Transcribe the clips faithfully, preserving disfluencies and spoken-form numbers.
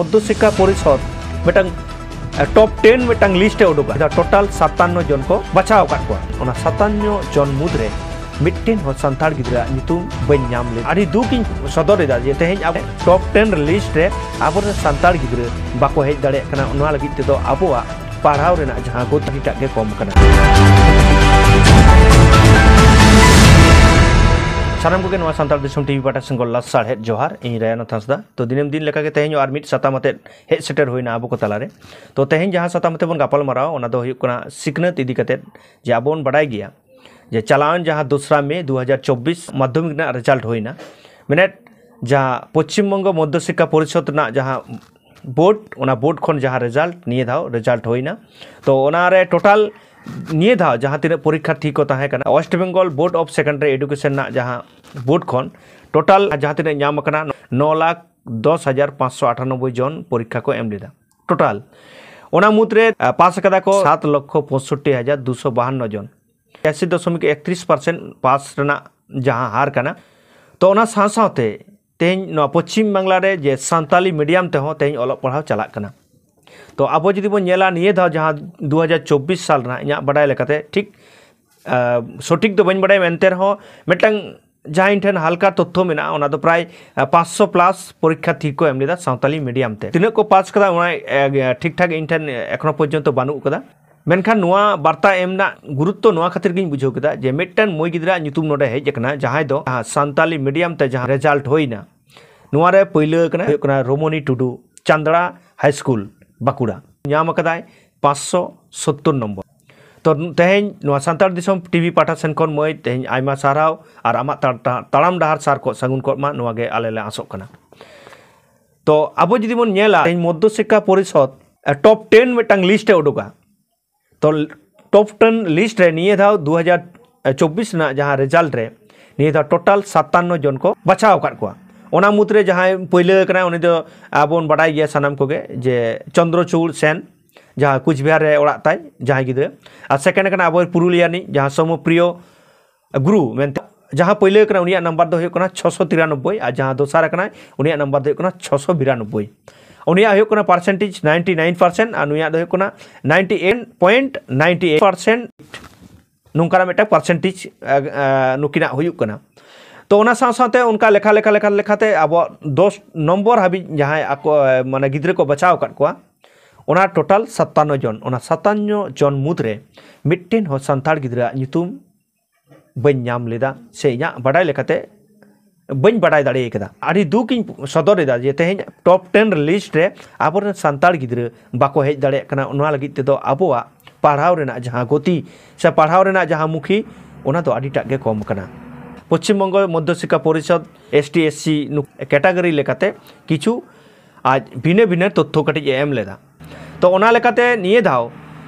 ᱢᱚᱫᱽᱫᱷᱚ ᱥᱤᱠᱠᱷᱟ ᱯᱚᱨᱤᱥᱚᱫᱽ ᱢᱤᱫᱴᱟᱝ ᱴᱚᱯ ᱴᱮᱱ ᱢᱤᱫᱴᱟᱝ ᱞᱤᱥᱴ ᱮ ᱩᱰᱩᱠᱟ᱾ ᱴᱳᱴᱟᱞ ᱥᱟᱛᱟᱱᱱᱚ ᱡᱚᱱ ᱠᱚ ᱵᱟᱪᱷᱟᱣ ᱟᱠᱟᱫ ᱠᱚᱣᱟ᱾ ᱚᱱᱟ ᱥᱟᱛᱟᱱᱱᱚ ᱡᱚᱱ ᱢᱩᱫᱽᱨᱮ ᱢᱤᱫᱴᱮᱱ ᱦᱚᱸ ᱥᱟᱱᱛᱟᱲ ᱜᱤᱫᱽᱨᱟᱹᱣᱟᱜ ᱧᱩᱛᱩᱢ ᱵᱟᱹᱧ ᱧᱟᱢ ᱞᱮᱫᱟ᱾ ᱟᱹᱰᱤ ᱫᱩᱠ ᱤᱧ ᱥᱚᱫᱚᱨ ᱮᱫᱟ ᱡᱮ ᱛᱮᱦᱮᱧ ᱟᱵᱚ ᱴᱚᱯ ᱴᱮᱱ ᱞᱤᱥᱴ ᱨᱮ ᱟᱵᱚᱨᱮᱱ ᱥᱟᱱᱛᱟᱲ ᱜᱤᱫᱽᱨᱟᱹ ᱵᱟᱠᱚ ᱦᱮᱡ ᱫᱟᱲᱮᱭᱟᱜ ᱠᱟᱱᱟ᱾ ᱱᱚᱣᱟ ᱞᱟᱹᱜᱤᱫ ᱛᱮᱫᱚ ᱟᱵᱚᱣᱟᱜ ᱯᱟᱲᱦᱟᱣ ᱨᱮᱱᱟᱜ ᱡᱟᱦᱟᱸ ᱜᱚᱛᱤ ᱴᱟᱜ ᱜᱮ ᱠᱚᱢ ᱠᱟᱱᱟ᱾ ᱥᱟᱱᱟᱢ ᱠᱚᱜᱮ ᱱᱚᱣᱟ ᱥᱟᱱᱛᱟᱲ ᱫᱤᱥᱚᱢ ᱴᱤᱵᱷᱤ ᱯᱟᱦᱴᱟ ᱥᱮᱱ ᱠᱷᱚᱱ ᱞᱟᱥᱟᱲᱦᱮᱫ ᱡᱚᱦᱟᱨ᱾ ᱤᱧ ᱨᱟᱭᱟᱱ ᱦᱟᱸᱥᱫᱟ᱾ ᱛᱚ ᱫᱤᱱᱟᱹᱢ ᱫᱤᱱ ᱞᱮᱠᱟᱜᱮ ᱛᱮᱦᱮᱧ ᱦᱚᱸ ᱟᱨ ᱢᱤᱫ ᱥᱟᱛᱟᱢ ᱟᱛᱮᱫ ᱦᱮᱡ ᱥᱮᱴᱮᱨ ᱦᱩᱭᱱᱟ ᱟᱵᱚ ᱠᱚ ᱛᱟᱞᱟᱨᱮ᱾ ᱛᱚ ᱛᱮᱦᱮᱧ ᱡᱟᱦᱟᱸ ᱥᱟᱛᱟᱢ ᱟᱛᱮ ᱵᱚᱱ ᱜᱟᱯᱟᱞ ᱢᱟᱨᱟᱣᱟ, ᱚᱱᱟ ᱫᱚ ᱦᱩᱭᱩᱜ ᱠᱟᱱᱟ ᱥᱤᱠᱷᱱᱟᱹᱛ ᱤᱫᱤ ᱠᱟᱛᱮᱫ᱾ ᱡᱮ ᱟᱵᱚ ᱵᱚᱱ ᱵᱟᱰᱟᱭ ᱜᱮᱭᱟ ᱡᱮ ᱪᱟᱞᱟᱣᱮᱱ ᱡᱟᱦᱟᱸ ᱫᱚᱥᱨᱟ ᱢᱮ ᱫᱩ ᱦᱟᱡᱟᱨ ᱪᱚᱵᱵᱤᱥ ᱢᱟᱫᱽᱫᱷᱚᱢᱤᱠ ᱨᱮᱱᱟᱜ ᱨᱮᱡᱟᱞᱴ ᱦᱩᱭᱱᱟ᱾ ᱢᱮᱱᱮᱫ ᱡᱟᱦᱟᱸ ᱯᱚᱪᱷᱤᱢ ᱵᱚᱝᱜᱚ ᱢᱚᱫᱽᱫᱷᱚ ᱥᱤᱠᱠᱷᱟ ᱯᱚᱨᱤᱥᱚᱫᱽ ᱨᱮᱱᱟᱜ ᱡᱟᱦᱟᱸ ᱵᱳᱨᱰ, ᱚᱱᱟ ᱵᱳᱨᱰ ᱠᱷᱚᱱ ᱡᱟᱦᱟᱸ ᱨᱮᱡᱟᱞᱴ ᱱᱤᱭᱟᱹ ᱫᱷᱟᱣ ᱨᱮᱡᱟᱞᱴ ᱦᱩᱭᱱᱟ᱾ ᱛᱚ ᱚᱱᱟᱨᱮ ᱴᱳᱴᱟᱞ ᱱᱤᱭᱟᱹ ᱫᱷᱟᱣ ᱡᱟᱦᱟᱸ ᱛᱤᱱᱟᱹᱜ ᱯᱚᱨᱤᱠᱠᱷᱟᱨᱛᱷᱤ ᱠᱚ ᱛᱟᱦᱮᱸ ᱠᱟᱱᱟ, West Bengal Board of Secondary Education ᱨᱮᱱᱟᱜ ᱡᱟᱦᱟᱸ ᱵᱳᱨᱰ ᱠᱷᱚᱱ ᱴᱳᱴᱟᱞ ᱡᱟᱦᱟᱸ ᱛᱤᱱᱟᱹᱜ ᱧᱟᱢ ᱟᱠᱟᱱᱟ, ᱱᱚ ᱞᱟᱠᱷ ᱫᱚᱥ ᱦᱟᱡᱟᱨ ᱯᱟᱸᱪᱥᱚ ᱟᱴᱷᱟᱱᱚᱵᱵᱳᱭ ᱡᱚᱱ ᱯᱚᱨᱤᱠᱠᱷᱟ ᱠᱚ ᱮᱢ ᱞᱮᱫᱟ᱾ ᱴᱳᱴᱟᱞ ᱚᱱᱟ ᱢᱩᱫᱽᱨᱮ ᱟᱸ, ᱯᱟᱥ ᱟᱠᱟᱫᱟ ᱠᱚ ᱥᱟᱛ ᱞᱚᱠᱠᱷᱚ ᱯᱚᱸᱭᱥᱚᱴᱴᱤ ᱦᱟᱡᱟᱨ ᱫᱩᱥᱚ ᱵᱟᱦᱟᱱᱱᱚ ᱡᱚᱱ᱾ ᱪᱷᱤᱭᱟᱥᱤ ᱫᱚᱥᱚᱢᱤᱠ ᱮᱠᱛᱨᱤᱥ ᱯᱟᱨᱥᱮᱱᱴ ᱯᱟᱥ ᱨᱮᱱᱟᱜ ᱡᱟᱦᱟᱸ ᱦᱟᱨ ᱠᱟᱱᱟ, ᱛᱚ ᱚᱱᱟ ᱥᱟᱶ ᱥᱟᱶᱛᱮ ᱛᱮᱦᱮᱧ ᱱᱚᱣᱟ ᱯᱚᱪᱷᱤᱢ ᱵᱟᱝᱞᱟ ᱨᱮ ᱡᱮ ᱥᱟᱱᱛᱟᱞᱤ ᱢᱤᱰᱤᱭᱟᱢ ᱛᱮᱦᱚᱸ ᱛᱮᱦᱮᱧ ᱚᱞᱚᱜ ᱯᱟᱲᱦᱟᱣ ᱪᱟᱞᱟᱜ ᱠᱟᱱᱟ᱾ ᱛᱚ ᱟᱵᱚ ᱡᱩᱫᱤ ᱵᱚᱱ ᱧᱮᱞᱟ, ᱱᱤᱭᱟᱹ ᱫᱷᱟᱣ ᱡᱟᱦᱟᱸ ᱫᱩ ᱦᱟᱡᱟᱨ ᱪᱚᱵᱵᱤᱥ ᱥᱟᱞ ᱨᱮᱱᱟᱜ ᱤᱧᱟᱹᱜ ᱵᱟᱰᱟᱭ ᱞᱮᱠᱟᱛᱮ, ᱴᱷᱤᱠ ᱟᱸ, ᱥᱚᱴᱷᱤᱠ ᱫᱚ ᱵᱟᱹᱧ ᱵᱟᱰᱟᱭᱟ, ᱮᱱᱛᱮ ᱨᱮᱦᱚᱸ ᱢᱤᱫᱴᱟᱝ ᱡᱟᱦᱟᱸ ᱤᱧ ᱴᱷᱮᱱ ᱦᱟᱞᱠᱟ ᱛᱚᱛᱛᱷᱚ ᱢᱮᱱᱟᱜᱼᱟ, ᱚᱱᱟ ᱫᱚ ᱯᱨᱟᱭ, ᱟᱸ, ᱯᱟᱸᱪᱥᱚ ᱯᱞᱟᱥ ᱯᱚᱨᱤᱠᱠᱷᱟᱨᱛᱷᱤ ᱠᱚ ᱮᱢ ᱞᱮᱫᱟ ᱥᱟᱱᱛᱟᱞᱤ ᱢᱤᱰᱤᱭᱟᱢ ᱛᱮ᱾ ᱛᱤᱱᱟᱹᱜ ᱠᱚ ᱯᱟᱥ ᱠᱟᱫᱟ, ᱚᱱᱟ, ᱮ, ᱴᱷᱤᱠ ᱴᱷᱟᱠ ᱤᱧ ᱴᱷᱮᱱ ᱮᱠᱷᱚᱱᱚ ᱯᱚᱨᱡᱚᱱᱛᱚ ᱵᱟᱹᱱᱩᱜ ᱠᱟᱫᱟ᱾ ᱢᱮᱱᱠᱷᱟᱱ ᱱᱚᱣᱟ ᱵᱟᱨᱛᱟ ᱮᱢ ᱨᱮᱱᱟᱜ ᱜᱩᱨᱩᱛᱛᱚ ᱱᱚᱣᱟ ᱠᱷᱟᱹᱛᱤᱨ ᱜᱤᱧ ᱵᱩᱡᱷᱟᱹᱣ ᱠᱮᱫᱟ ᱡᱮ ᱢᱤᱫᱴᱮᱱ ᱢᱟᱹᱭ ᱜᱤᱫᱽᱨᱟᱹᱣᱟᱜ ᱧᱩᱛᱩᱢ ᱱᱚᱰᱮ ᱦᱮᱡ ᱟᱠᱟᱱᱟ, ᱡᱟᱦᱟᱸᱭ ᱫᱚ ᱥᱟᱱᱛᱟᱞᱤ ᱢᱤᱰᱤᱭᱟᱢ ᱛᱮ ᱡᱟᱦᱟᱸ ᱨᱮᱡᱟᱞᱴ ᱦᱩᱭᱱᱟ, ᱱᱚᱣᱟ ᱨᱮ ᱯᱟᱹᱭᱞᱟᱹ ᱠᱟᱱᱟ, ᱦᱩᱭᱩᱜ ᱠᱟᱱᱟ ᱨᱚᱢᱚᱱᱤ ᱴᱩᱰᱩ, ᱪᱟᱸᱫᱽᱲᱟ ᱦᱟᱭ ᱥᱠᱩᱞ, ᱵᱟᱸᱠᱩᱲᱟ᱾ ᱧᱟᱢ ᱟᱠᱟᱫᱟᱭ ᱯᱟᱸᱪᱥᱚ ᱥᱳᱛᱛᱳᱨ ᱱᱚᱢᱵᱚᱨ᱾ ᱛᱚ ᱛᱮᱦᱮᱧ ᱱᱚᱣᱟ ᱥᱟᱱᱛᱟᱲ ᱫᱤᱥᱚᱢ ᱴᱤᱵᱷᱤ ᱯᱟᱦᱴᱟ ᱥᱮᱱ ᱠᱷᱚᱱ, ᱢᱟᱹᱭ, ᱛᱮᱦᱮᱧ ᱟᱭᱢᱟ ᱥᱟᱨᱦᱟᱣ ᱟᱨ ᱟᱢᱟᱜ ᱛᱟᱲ-, ᱛᱟ-, ᱛᱟᱲᱟᱢ ᱰᱟᱦᱟᱨ ᱥᱟᱨ ᱠᱚ ᱥᱟᱹᱜᱩᱱ ᱠᱚᱜ ᱢᱟ, ᱱᱚᱣᱟ ᱜᱮ ᱟᱞᱮ ᱞᱮ ᱟᱥᱚᱜ ᱠᱟᱱᱟ᱾ ᱛᱚ ᱟᱵᱚ ᱡᱩᱫᱤ ᱵᱚᱱ ᱧᱮᱞᱟ, ᱛᱮᱦᱮᱧ ᱢᱚᱫᱽᱫᱷᱚ ᱥᱤᱠᱠᱷᱟ ᱯᱚᱨᱤᱥᱚᱫᱽ, ᱮ, ᱴᱚᱯ ᱴᱮᱱ ᱢᱤᱫᱴᱟᱝ ᱞᱤᱥᱴ ᱮ ᱩᱰᱩᱠᱟ᱾ ᱛᱚ ᱴᱚᱯ ᱴᱮᱱ ᱞᱤᱥᱴ ᱨᱮ ᱱᱤᱭᱟᱹ ᱫᱷᱟᱣ ᱫᱩ ᱦᱟᱡᱟᱨ ᱪᱚᱵᱵᱤᱥ ᱨᱮᱱᱟᱜ ᱡᱟᱦᱟᱸ ᱨᱮᱡᱟᱞᱴ ᱨᱮ ᱱᱤᱭᱟᱹ ᱫᱷᱟᱣ ᱴᱳᱴᱟᱞ ᱥᱟᱛᱟᱱᱱᱚ ᱡᱚᱱ ᱠᱚ ᱵᱟᱪᱷᱟᱣ ᱟᱠᱟᱫ ᱠᱚᱣᱟ᱾ ᱚᱱᱟ ᱢᱩᱫᱽᱨᱮ ᱡᱟᱦᱟᱸᱭ ᱯᱟᱹᱭᱞᱟᱹ ᱠᱟᱱᱟᱭ, ᱩᱱᱤ ᱫᱚ ᱟᱵᱚ ᱵᱚᱱ ᱵᱟᱰᱟᱭ ᱜᱮᱭᱟ ᱥᱟᱱᱟᱢ ᱠᱚᱜᱮ ᱡᱮ ᱪᱚᱱᱫᱨᱚᱪᱩᱲ ᱥᱮᱱ, ᱡᱟᱦᱟᱸ ᱠᱩᱪᱵᱤᱦᱟᱨ ᱨᱮ ᱚᱲᱟᱜ ᱛᱟᱭ, ᱡᱟᱦᱟᱸᱭ ᱜᱤᱫᱽᱨᱟᱹ᱾ ᱟᱨ ᱥᱮᱠᱮᱱᱰ ᱠᱟᱱᱟ ᱟᱵᱚ ᱯᱩᱨᱩᱞᱤᱭᱟ ᱨᱤᱱᱤᱡ ᱡᱟᱦᱟᱸ ᱥᱳᱢᱚᱯᱨᱤᱭᱚ ᱜᱩᱨᱩ ᱢᱮᱱᱛᱮ᱾ ᱡᱟᱦᱟᱸ ᱯᱟᱹᱭᱞᱟᱹ ᱠᱟᱱᱟ, ᱩᱱᱤᱭᱟᱜ ᱱᱟᱢᱵᱟᱨ ᱫᱚ ᱦᱩᱭᱩᱜ ᱠᱟᱱᱟ ᱪᱷᱚᱥᱚ ᱛᱤᱨᱟᱱᱚᱵᱵᱳᱭ, ᱟᱨ ᱡᱟᱦᱟᱸ ᱫᱚᱥᱟᱨ ᱠᱟᱱᱟᱭ, ᱩᱱᱤᱭᱟᱜ ᱱᱟᱢᱵᱟᱨ ᱫᱚ ᱦᱩᱭᱩᱜ ᱠᱟᱱᱟ ᱪᱷᱚᱥᱚ ᱵᱤᱨᱟᱱᱚᱵᱵᱳᱭ᱾ ᱩᱱᱤᱭᱟᱜ ᱦᱩᱭᱩᱜ ᱠᱟᱱᱟ percentage ninety nine percent ᱟᱨ ᱱᱩᱭᱟᱜ ᱫᱚ ᱦᱩᱭᱩᱜ ᱠᱟᱱᱟ ninety eight point nine eight percent᱾ ᱱᱚᱝᱠᱟᱱᱟᱜ ᱢᱤᱫᱴᱟᱝ percentage ᱱᱩᱠᱤᱱᱟᱜ ᱦᱩᱭᱩᱜ ᱠᱟᱱᱟ᱾ ᱛᱚ ᱚᱱᱟ ᱥᱟᱶ ᱥᱟᱶᱛᱮ ᱚᱱᱠᱟ ᱞᱮᱠᱷᱟ ᱞᱮᱠᱷᱟ ᱞᱮᱠᱷᱟ ᱞᱮᱠᱷᱟᱛᱮ ᱟᱵᱚᱣᱟᱜ ᱫᱚᱥ ᱱᱚᱢᱵᱚᱨ ᱦᱟᱹᱵᱤᱡ ᱡᱟᱦᱟᱸᱭ ᱟᱠᱚ ᱢᱟᱱᱮ ᱜᱤᱫᱽᱨᱟᱹ ᱠᱚ ᱵᱟᱪᱷᱟᱣ ᱟᱠᱟᱫ ᱠᱚᱣᱟ, ᱚᱱᱟ total ᱥᱟᱛᱟᱱᱱᱚ ᱡᱚᱱ, ᱚᱱᱟ ᱥᱟᱛᱟᱱᱱᱚ ᱡᱚᱱ ᱢᱩᱫᱽᱨᱮ ᱢᱤᱫᱴᱮᱱ ᱦᱚᱸ ᱥᱟᱱᱛᱟᱲ ᱜᱤᱫᱽᱨᱟᱹᱣᱟᱜ ᱧᱩᱛᱩᱢ ᱵᱟᱹᱧ ᱧᱟᱢ ᱞᱮᱫᱟ, ᱥᱮ ᱤᱧᱟᱹᱜ ᱵᱟᱰᱟᱭ ᱞᱮᱠᱟᱛᱮ ᱵᱟᱹᱧ ᱵᱟᱰᱟᱭ ᱫᱟᱲᱮ ᱠᱟᱫᱟ᱾ ᱟᱹᱰᱤ ᱫᱩᱠ ᱤᱧ ᱥᱚᱫᱚᱨ ᱮᱫᱟ ᱡᱮ ᱛᱮᱦᱮᱧ top ten list ᱨᱮ ᱟᱵᱚᱨᱮᱱ ᱥᱟᱱᱛᱟᱲ ᱜᱤᱫᱽᱨᱟᱹ ᱵᱟᱠᱚ ᱦᱮᱡ ᱫᱟᱲᱮᱭᱟᱜ ᱠᱟᱱᱟ᱾ ᱱᱚᱣᱟ ᱞᱟᱹᱜᱤᱫ ᱛᱮᱫᱚ ᱟᱵᱚᱣᱟᱜ ᱯᱟᱲᱦᱟᱣ ᱨᱮᱱᱟᱜ ᱡᱟᱦᱟᱸ ᱜᱚᱛᱤ ᱥᱮ ᱯᱟᱲᱦᱟᱣ ᱨᱮᱱᱟᱜ ᱡᱟᱦᱟᱸ ᱢᱩᱠᱷᱤ, ᱚᱱᱟ ᱫᱚ ᱟᱹᱰᱤᱴᱟᱜ ᱜᱮ ᱠᱚᱢ ᱟᱠᱟᱱᱟ᱾ ᱯᱚᱪᱷᱤᱢ ᱵᱚᱝᱜᱚ ᱢᱚᱫᱽᱫᱷᱚ ᱥᱤᱠᱠᱷᱟ ᱯᱚᱨᱤᱥᱚᱫ, S T S C category ᱞᱮᱠᱟᱛᱮ ᱠᱤᱪᱷᱩ ᱟᱡ ᱵᱷᱤᱱᱟᱹ ᱵᱷᱤᱱᱟᱹ ᱛᱚᱛᱛᱷᱚ ᱠᱟᱹᱴᱤᱡ ᱮ ᱮᱢ ᱞᱮᱫᱟ᱾ ᱛᱚ ᱚᱱᱟ ᱞᱮᱠᱟᱛᱮ ᱱᱤᱭᱟᱹ ᱫᱷᱟᱣ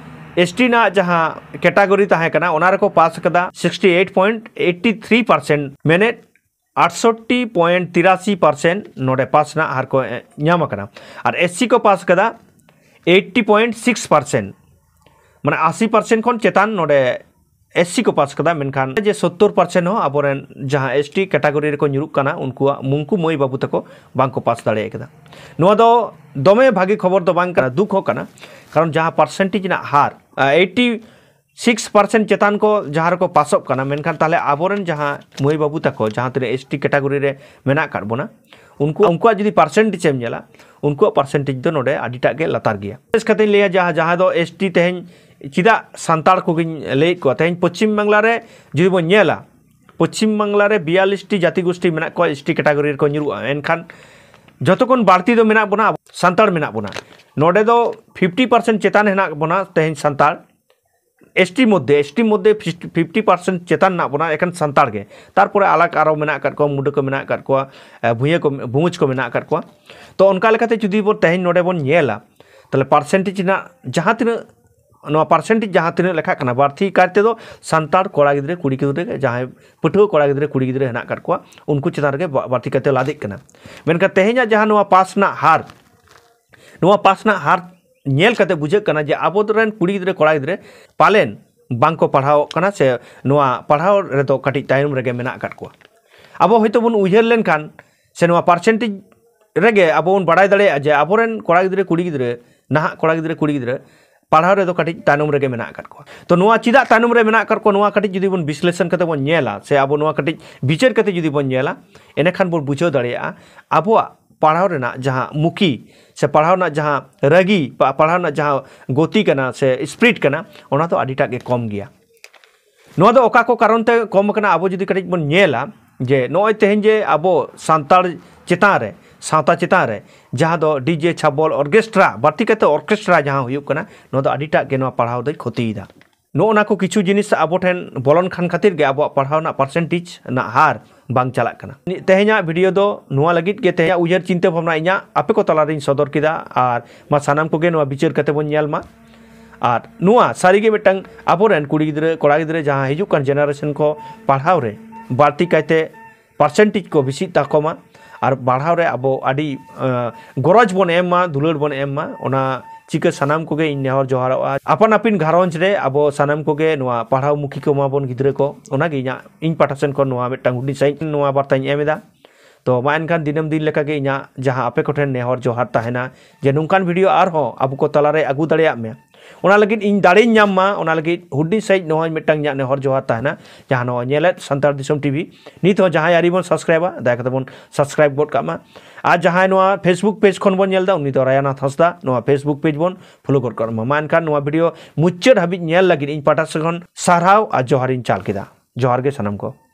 S T ᱨᱮᱱᱟᱜ ᱡᱟᱦᱟᱸ category ᱛᱟᱦᱮᱸ ᱠᱟᱱᱟ, ᱚᱱᱟ ᱨᱮᱠᱚ ᱯᱟᱥ ᱟᱠᱟᱫᱟ sixty eight point eighty three percent, ᱢᱮᱱᱮᱫ ᱟᱴᱥᱚᱴᱴᱤ point ᱛᱤᱨᱟᱥᱤ percent ᱱᱚᱰᱮ ᱯᱟᱥ ᱨᱮᱱᱟᱜ ᱦᱟᱨ ᱠᱚ ᱮ, ᱧᱟᱢ ᱟᱠᱟᱱᱟ᱾ ᱟᱨ S C ᱠᱚ ᱯᱟᱥ ᱟᱠᱟᱫᱟ eighty point six percent, ᱢᱟᱱᱮ ᱟᱥᱤ percent ᱠᱷᱚᱱ ᱪᱮᱛᱟᱱ ᱱᱚᱰᱮ S C ᱠᱚ ᱯᱟᱥ ᱟᱠᱟᱫᱟ᱾ ᱢᱮᱱᱠᱷᱟᱱ ᱡᱮ ᱥᱚᱛᱛᱚᱨ percent ᱦᱚᱸ ᱟᱵᱚᱨᱮᱱ ᱡᱟᱦᱟᱸ S T category ᱨᱮᱠᱚ ᱧᱩᱨᱩᱜ ᱠᱟᱱᱟ, ᱩᱱᱠᱩᱣᱟᱜ ᱩᱱᱠᱩ ᱢᱟᱹᱭ ᱵᱟᱹᱵᱩ ᱛᱟᱠᱚ ᱵᱟᱝ ᱠᱚ ᱯᱟᱥ ᱫᱟᱲᱮ ᱟᱠᱟᱫᱟ᱾ ᱱᱚᱣᱟ ᱫᱚ ᱫᱚᱢᱮ ᱵᱷᱟᱹᱜᱤ ᱠᱷᱚᱵᱚᱨ ᱫᱚ ᱵᱟᱝ ᱠᱟᱱᱟ, ᱫᱩᱠ ᱦᱚᱸ ᱠᱟᱱᱟ᱾ ᱠᱟᱨᱚᱱ ᱡᱟᱦᱟᱸ percentage ᱨᱮᱱᱟᱜ ᱦᱟᱨ eighty six percent ᱪᱮᱛᱟᱱ ᱠᱚ ᱡᱟᱦᱟᱸ ᱨᱮᱠᱚ ᱯᱟᱥᱚᱜ ᱠᱟᱱᱟ, ᱢᱮᱱᱠᱷᱟᱱ ᱛᱟᱦᱚᱞᱮ ᱟᱵᱚᱨᱮᱱ ᱡᱟᱦᱟᱸ ᱢᱟᱹᱭ ᱵᱟᱹᱵᱩ ᱛᱟᱠᱚ ᱡᱟᱦᱟᱸ ᱛᱤᱱᱟᱹᱜ S T category ᱨᱮ ᱢᱮᱱᱟᱜ ᱟᱠᱟᱫ ᱵᱚᱱᱟ, ᱩᱱᱠᱩ, ᱩᱱᱠᱩᱣᱟᱜ ᱡᱩᱫᱤ percentage ᱮᱢ ᱧᱮᱞᱟ, ᱩᱱᱠᱩᱣᱟᱜ percentage ᱫᱚ ᱱᱚᱰᱮ ᱟᱹᱰᱤᱴᱟᱜ ᱜᱮ ᱞᱟᱛᱟᱨ ᱜᱮᱭᱟ᱾ ᱵᱤᱥᱮᱥ ᱠᱟᱛᱮᱧ ᱞᱟᱹᱭᱟ ᱡᱟᱦᱟᱸ, ᱡᱟᱦᱟᱸ ᱫᱚ S T ᱛᱮᱦᱮᱧ ᱪᱮᱫᱟᱜ ᱥᱟᱱᱛᱟᱲ ᱠᱚᱜᱮᱧ ᱞᱟᱹᱭᱮᱫ ᱠᱚᱣᱟ, ᱛᱮᱦᱮᱧ ᱯᱚᱪᱷᱤᱢ ᱵᱟᱝᱞᱟ ᱨᱮ ᱡᱩᱫᱤ ᱵᱚᱱ ᱧᱮᱞᱟ, ᱯᱚᱪᱷᱤᱢ ᱵᱟᱝᱞᱟ ᱨᱮ ᱵᱤᱭᱟᱞᱤᱥ ᱴᱤ ᱡᱟᱹᱛᱤ ᱜᱳᱥᱴᱤ ᱢᱮᱱᱟᱜ ᱠᱚᱣᱟ, S T category ᱨᱮᱠᱚ ᱧᱩᱨᱩᱜᱼᱟ, ᱮᱱᱠᱷᱟᱱ ᱡᱚᱛᱚ ᱠᱷᱚᱱ ᱵᱟᱹᱲᱛᱤ ᱫᱚ ᱢᱮᱱᱟᱜ ᱵᱚᱱᱟ ᱟᱵᱚ ᱥᱟᱱᱛᱟᱲ ᱢᱮᱱᱟᱜ ᱵᱚᱱᱟ᱾ ᱱᱚᱰᱮ ᱫᱚ fifty percent ᱪᱮᱛᱟᱱ ᱦᱮᱱᱟᱜ ᱵᱚᱱᱟ ᱛᱮᱦᱮᱧ ᱥᱟᱱᱛᱟᱲ᱾ S T ᱢᱚᱫᱽᱫᱷᱮ, S T ᱢᱚᱫᱽᱫᱷᱮ fifty percent ᱪᱮᱛᱟᱱ ᱢᱮᱱᱟᱜ ᱵᱚᱱᱟ ᱮᱠᱷᱮᱱ ᱥᱟᱱᱛᱟᱲ ᱜᱮ᱾ ᱛᱟᱨᱯᱚᱨᱮ ᱟᱞᱟᱜᱽ ᱟᱨᱚ ᱢᱮᱱᱟᱜ ᱟᱠᱟᱫ ᱠᱚᱣᱟ, ᱢᱩᱰᱟᱹ ᱠᱚ ᱢᱮᱱᱟᱜ ᱟᱠᱟᱫ ᱠᱚᱣᱟ, ᱮ, ᱵᱷᱩᱭᱟᱹ ᱠᱚ, ᱵᱩᱢᱩᱡᱽ ᱠᱚ ᱢᱮᱱᱟᱜ ᱟᱠᱟᱫ ᱠᱚᱣᱟ᱾ ᱛᱚ ᱚᱱᱠᱟ ᱞᱮᱠᱟᱛᱮ ᱡᱩᱫᱤ ᱵᱚ ᱛᱮᱦᱮᱧ ᱱᱚᱰᱮ ᱵᱚᱱ ᱧᱮᱞᱟ, ᱛᱟᱦᱚᱞᱮ percentage ᱨᱮᱱᱟᱜ ᱡᱟᱦᱟᱸ ᱛᱤᱱᱟᱹᱜ, ᱱᱚᱣᱟ percentage ᱡᱟᱦᱟᱸ ᱛᱤᱱᱟᱹᱜ ᱞᱮᱠᱷᱟᱜ ᱠᱟᱱᱟ, ᱵᱟᱹᱲᱛᱤ ᱠᱟᱭ ᱛᱮᱫᱚ ᱥᱟᱱᱛᱟᱲ ᱠᱚᱲᱟ ᱜᱤᱫᱽᱨᱟᱹ, ᱠᱩᱲᱤ ᱜᱤᱫᱽᱨᱟᱹ, ᱡᱟᱦᱟᱸᱭ ᱯᱟᱹᱴᱷᱩᱣᱟᱹ ᱠᱚᱲᱟ ᱜᱤᱫᱽᱨᱟᱹ, ᱠᱩᱲᱤ ᱜᱤᱫᱽᱨᱟᱹ ᱦᱮᱱᱟᱜ ᱟᱠᱟᱫ ᱠᱚᱣᱟ, ᱩᱱᱠᱩ ᱪᱮᱛᱟᱱ ᱨᱮᱜᱮ ᱵᱟ-, ᱵᱟᱹᱲᱛᱤ ᱠᱟᱭᱛᱮ ᱞᱟᱫᱮᱜ ᱠᱟᱱᱟ᱾ ᱢᱮᱱᱠᱷᱟᱱ ᱛᱮᱦᱮᱧᱟᱜ ᱡᱟᱦᱟᱸ ᱱᱚᱣᱟ ᱯᱟᱥ ᱨᱮᱱᱟᱜ ᱦᱟᱨ, ᱱᱚᱣᱟ ᱯᱟᱥ ᱨᱮᱱᱟᱜ ᱦᱟᱨ ᱧᱮᱞ ᱠᱟᱛᱮ ᱵᱩᱡᱷᱟᱹᱜ ᱠᱟᱱᱟ ᱡᱮ ᱟᱵᱚᱨᱮᱱ ᱠᱩᱲᱤ ᱜᱤᱫᱽᱨᱟᱹ, ᱠᱚᱲᱟ ᱜᱤᱫᱽᱨᱟᱹ ᱯᱟᱞᱮᱱ ᱵᱟᱝᱠᱚ ᱯᱟᱲᱦᱟᱣᱚᱜ ᱠᱟᱱᱟ, ᱥᱮ ᱱᱚᱣᱟ ᱯᱟᱲᱦᱟᱣ ᱨᱮᱫᱚ ᱠᱟᱹᱴᱤᱡ ᱛᱟᱭᱚᱢ ᱨᱮᱜᱮ ᱢᱮᱱᱟᱜ ᱟᱠᱟᱫ ᱠᱚᱣᱟ᱾ ᱟᱵᱚ ᱦᱚᱭᱛᱳ ᱵᱚᱱ ᱩᱭᱦᱟᱹᱨ ᱞᱮᱱᱠᱷᱟᱱ, ᱥᱮ ᱱᱚᱣᱟ percentage ᱨᱮᱜᱮ ᱟᱵᱚ ᱵᱚᱱ ᱵᱟᱲᱟᱭ ᱫᱟᱲᱮᱭᱟᱜᱼᱟ ᱡᱮ ᱟᱵᱚᱨᱮᱱ ᱠᱚᱲᱟ ᱜᱤᱫᱽᱨᱟᱹ, ᱠᱩᱲᱤ ᱜᱤᱫᱽᱨᱟᱹ, ᱱᱟᱦᱟᱜ ᱠᱚᱲᱟ ᱜᱤᱫᱽᱨᱟᱹ, ᱠᱩᱲᱤ ᱜᱤᱫᱽᱨᱟᱹ ᱯᱟᱲᱦᱟᱣ ᱨᱮᱫᱚ ᱠᱟᱹᱴᱤᱡ ᱛᱟᱭᱱᱚᱢ ᱨᱮᱜᱮ ᱢᱮᱱᱟᱜ ᱟᱠᱟᱫ ᱠᱚᱣᱟ᱾ ᱛᱚ, ᱱᱚᱣᱟ ᱪᱮᱫᱟᱜ ᱛᱟᱭᱱᱚᱢ ᱨᱮ ᱢᱮᱱᱟᱜ ᱟᱠᱟᱫ ᱠᱚᱣᱟ, ᱱᱚᱣᱟ ᱠᱟᱹᱴᱤᱡ ᱡᱩᱫᱤ ᱵᱚᱱ ᱵᱤᱥᱞᱮᱥᱚᱱ ᱠᱟᱛᱮ ᱵᱚᱱ ᱧᱮᱞᱟ, ᱥᱮ ᱟᱵᱚ ᱱᱚᱣᱟ ᱠᱟᱹᱴᱤᱡ ᱵᱤᱪᱟᱹᱨ ᱠᱟᱛᱮ ᱡᱩᱫᱤ ᱵᱚᱱ ᱧᱮᱞᱟ, ᱮᱸᱰᱮᱠᱷᱟᱱ ᱵᱚᱱ ᱵᱩᱡᱷᱟᱹᱣ ᱫᱟᱲᱮᱭᱟᱜᱼᱟ ᱟᱵᱚᱣᱟᱜ ᱯᱟᱲᱦᱟᱣ ᱨᱮᱱᱟᱜ ᱡᱟᱦᱟᱸ ᱢᱩᱠᱷᱤ, ᱥᱮ ᱯᱟᱲᱦᱟᱣ ᱨᱮᱱᱟᱜ ᱡᱟᱦᱟᱸ ᱨᱟᱹᱜᱤ, ᱯᱟ-, ᱯᱟᱲᱦᱟᱣ ᱨᱮᱱᱟᱜ ᱡᱟᱦᱟᱸ ᱜᱚᱛᱤ ᱠᱟᱱᱟ ᱥᱮ ᱥᱯᱤᱨᱤᱴ ᱠᱟᱱᱟ, ᱚᱱᱟ ᱫᱚ ᱟᱹᱰᱤᱴᱟᱜ ᱜᱮ ᱠᱚᱢ ᱜᱮᱭᱟ᱾ ᱱᱚᱣᱟ ᱫᱚ ᱚᱠᱟ ᱠᱚ ᱠᱟᱨᱚᱱ ᱛᱮ ᱠᱚᱢ ᱟᱠᱟᱱᱟ, ᱟᱵᱚ ᱡᱩᱫᱤ ᱠᱟᱹᱴᱤᱡ ᱵᱚᱱ ᱧᱮᱞᱟ, ᱡᱮ ᱱᱚᱜᱼᱚᱭ ᱛᱮᱦᱮᱧ ᱡᱮ ᱟᱵᱚ ᱥᱟᱱᱛᱟᱲ ᱪᱮᱛᱟᱱ ᱨᱮ, ᱥᱟᱶᱛᱟ ᱪᱮᱛᱟᱱ ᱨᱮ ᱡᱟᱦᱟᱸ ᱫᱚ ᱰᱤᱡᱮ ᱪᱷᱟᱵᱚᱞ, ᱚᱨᱠᱮᱥᱴᱨᱟ, ᱵᱟᱹᱲᱛᱤ ᱠᱟᱛᱮ ᱚᱨᱠᱮᱥᱴᱨᱟ ᱡᱟᱦᱟᱸ ᱦᱩᱭᱩᱜ ᱠᱟᱱᱟ, ᱱᱚᱣᱟ ᱫᱚ ᱟᱹᱰᱤᱴᱟᱜ ᱜᱮ ᱱᱚᱣᱟ ᱯᱟᱲᱦᱟᱣ ᱫᱚᱭ ᱠᱷᱚᱛᱤᱭᱮᱫᱟ᱾ ᱱᱚᱜᱼᱚ ᱱᱟ ᱠᱚ ᱠᱤᱪᱷᱩ ᱡᱤᱱᱤᱥ ᱟᱵᱚ ᱴᱷᱮᱱ ᱵᱚᱞᱚᱱ ᱠᱷᱟᱱ ᱠᱷᱟᱹᱛᱤᱨ ᱜᱮ ᱟᱵᱚᱣᱟᱜ ᱯᱟᱲᱦᱟᱣ ᱨᱮᱱᱟᱜ ᱯᱟᱨᱥᱮᱱᱴᱮᱡᱽ ᱨᱮᱱᱟᱜ ᱦᱟᱨ ᱵᱟᱝ ᱪᱟᱞᱟᱜ ᱠᱟᱱᱟ᱾ ᱛᱮᱦᱮᱧᱟᱜ ᱵᱷᱤᱰᱤᱭᱳ ᱫᱚ ᱱᱚᱣᱟ ᱞᱟᱹᱜᱤᱫ ᱜᱮ, ᱛᱮᱦᱮᱧᱟᱜ ᱩᱭᱦᱟᱹᱨ ᱪᱤᱱᱛᱟᱹ ᱵᱷᱟᱵᱽᱱᱟ ᱤᱧᱟᱹᱜ ᱟᱯᱮ ᱠᱚ ᱛᱟᱞᱟᱨᱤᱧ ᱥᱚᱫᱚᱨ ᱠᱮᱫᱟ᱾ ᱟᱨ ᱢᱟ ᱥᱟᱱᱟᱢ ᱠᱚᱜᱮ ᱱᱚᱣᱟ ᱵᱤᱪᱟᱹᱨ ᱠᱟᱛᱮ ᱵᱚᱱ ᱧᱮᱞ ᱢᱟ᱾ ᱟᱨ ᱱᱚᱣᱟ ᱥᱟᱹᱨᱤᱜᱮ ᱢᱤᱫᱴᱟᱝ ᱟᱵᱚᱨᱮᱱ ᱠᱩᱲᱤ ᱜᱤᱫᱽᱨᱟᱹ, ᱠᱚᱲᱟ ᱜᱤᱫᱽᱨᱟᱹ ᱡᱟᱦᱟᱸ ᱦᱤᱡᱩᱜ ᱠᱟᱱ ᱡᱮᱱᱟᱨᱮᱥᱚᱱ ᱠᱚ ᱯᱟᱲᱦᱟᱣ ᱨᱮ ᱵᱟᱹᱲᱛᱤ ᱠᱟᱭᱛᱮ ᱯᱟᱨᱥᱮᱱᱴᱮᱡᱽ ᱠᱚ ᱵᱮᱥᱤᱜ ᱛᱟᱠᱚ ᱢᱟ᱾ ᱟᱨ ᱯᱟᱲᱦᱟᱣ ᱨᱮ ᱟᱵᱚ ᱟᱹᱰᱤ, ᱟᱸ, ᱜᱚᱨᱚᱡᱽ ᱵᱚᱱ ᱮᱢ ᱢᱟ, ᱫᱩᱞᱟᱹᱲ ᱵᱚᱱ ᱮᱢ ᱢᱟ, ᱚᱱᱟ ᱪᱤᱠᱟᱹ ᱥᱟᱱᱟᱢ ᱠᱚᱜᱮ ᱤᱧ ᱱᱮᱦᱚᱨ ᱡᱚᱦᱟᱨᱚᱜᱼᱟ᱾ ᱟᱯᱟᱱ ᱟᱯᱤᱱ ᱜᱷᱟᱨᱚᱸᱡᱽ ᱨᱮ ᱟᱵᱚ ᱥᱟᱱᱟᱢ ᱠᱚᱜᱮ ᱱᱚᱣᱟ ᱯᱟᱲᱦᱟᱣ ᱢᱩᱠᱷᱤ ᱠᱚ ᱢᱟᱵᱚᱱ ᱜᱤᱫᱽᱨᱟᱹ ᱠᱚ, ᱚᱱᱟᱜᱮ ᱤᱧᱟᱹᱜ, ᱤᱧ ᱯᱟᱦᱴᱟ ᱥᱮᱱ ᱠᱷᱚᱱ ᱱᱚᱣᱟ ᱢᱤᱫᱴᱟᱝ ᱦᱩᱰᱤᱧ ᱥᱟᱺᱦᱤᱡ ᱱᱚᱣᱟ ᱵᱟᱨᱛᱟᱧ ᱮᱢ ᱮᱫᱟ᱾ ᱛᱚ ᱢᱟ ᱮᱱᱠᱷᱟᱱ ᱫᱤᱱᱟᱹᱢ ᱫᱤᱱ ᱞᱮᱠᱟᱜᱮ ᱤᱧᱟᱹᱜ ᱡᱟᱦᱟᱸ ᱟᱯᱮ ᱠᱚᱴᱷᱮᱱ ᱱᱮᱦᱚᱨ ᱡᱚᱦᱟᱨ ᱛᱟᱦᱮᱱᱟ, ᱡᱮ ᱱᱚᱝᱠᱟᱱ ᱵᱷᱤᱰᱤᱭᱳ ᱟᱨᱦᱚᱸ ᱟᱵᱚ ᱠᱚ ᱛᱟᱞᱟᱨᱮ ᱟᱹᱜᱩ ᱫᱟᱲᱮᱭᱟᱜ ᱢᱮ᱾ ᱚᱱᱟ ᱞᱟᱹᱜᱤᱫ ᱤᱧ ᱫᱟᱲᱮᱧ ᱧᱟᱢ ᱢᱟ, ᱚᱱᱟ ᱞᱟᱹᱜᱤᱫ ᱦᱩᱰᱤᱧ ᱥᱟᱺᱦᱤᱡ ᱱᱚᱜᱼᱚᱭ ᱢᱤᱫᱴᱟᱝ ᱤᱧᱟᱹᱜ ᱱᱮᱦᱚᱨ ᱡᱚᱦᱟᱨ ᱛᱟᱦᱮᱱᱟ, ᱡᱟᱦᱟᱸ ᱱᱚᱜᱼᱚᱭ ᱧᱮᱞᱮᱫ ᱥᱟᱱᱛᱟᱲ ᱫᱤᱥᱚᱢ ᱴᱤᱵᱷᱤ, ᱱᱤᱛ ᱦᱚᱸ ᱡᱟᱦᱟᱸᱭ ᱟᱹᱣᱨᱤ ᱵᱚᱱ ᱥᱟᱵᱥᱠᱨᱟᱭᱤᱵᱟ, ᱫᱟᱭᱟ ᱠᱟᱛᱮ ᱵᱚᱱ ᱥᱟᱵᱥᱠᱨᱟᱭᱤᱵ ᱜᱚᱫ ᱠᱟᱜ ᱢᱟ᱾ ᱟᱨ ᱡᱟᱦᱟᱸᱭ ᱱᱚᱣᱟ ᱯᱷᱮᱥᱵᱩᱠ ᱯᱮᱡᱽ ᱠᱷᱚᱱ ᱵᱚᱱ ᱧᱮᱞ ᱮᱫᱟ, ᱩᱱᱤ ᱫᱚ ᱨᱟᱭᱟᱱᱟᱛᱷ ᱦᱟᱸᱥᱫᱟ, ᱱᱚᱣᱟ ᱯᱷᱮᱥᱵᱩᱠ ᱯᱮᱡᱽ ᱵᱚᱱ ᱯᱷᱚᱞᱳ ᱜᱚᱫ ᱠᱟᱜ ᱢᱟ᱾ ᱢᱟ ᱮᱱᱠᱷᱟᱱ ᱱᱚᱣᱟ ᱵᱷᱤᱰᱤᱭᱳ ᱢᱩᱪᱟᱹᱫ ᱦᱟᱹᱵᱤᱡ ᱧᱮᱞ ᱞᱟᱹᱜᱤᱫ ᱤᱧ ᱯᱟᱦᱴᱟ ᱥᱮᱫ ᱠᱷᱚᱱ ᱥᱟᱨᱦᱟᱣ ᱟᱨ ᱡᱚᱦᱟᱨᱤᱧ ᱪᱟᱞ ᱠᱮᱫᱟ᱾ ᱡᱚᱦᱟᱨ ᱜᱮ ᱥᱟᱱᱟᱢ ᱠᱚ᱾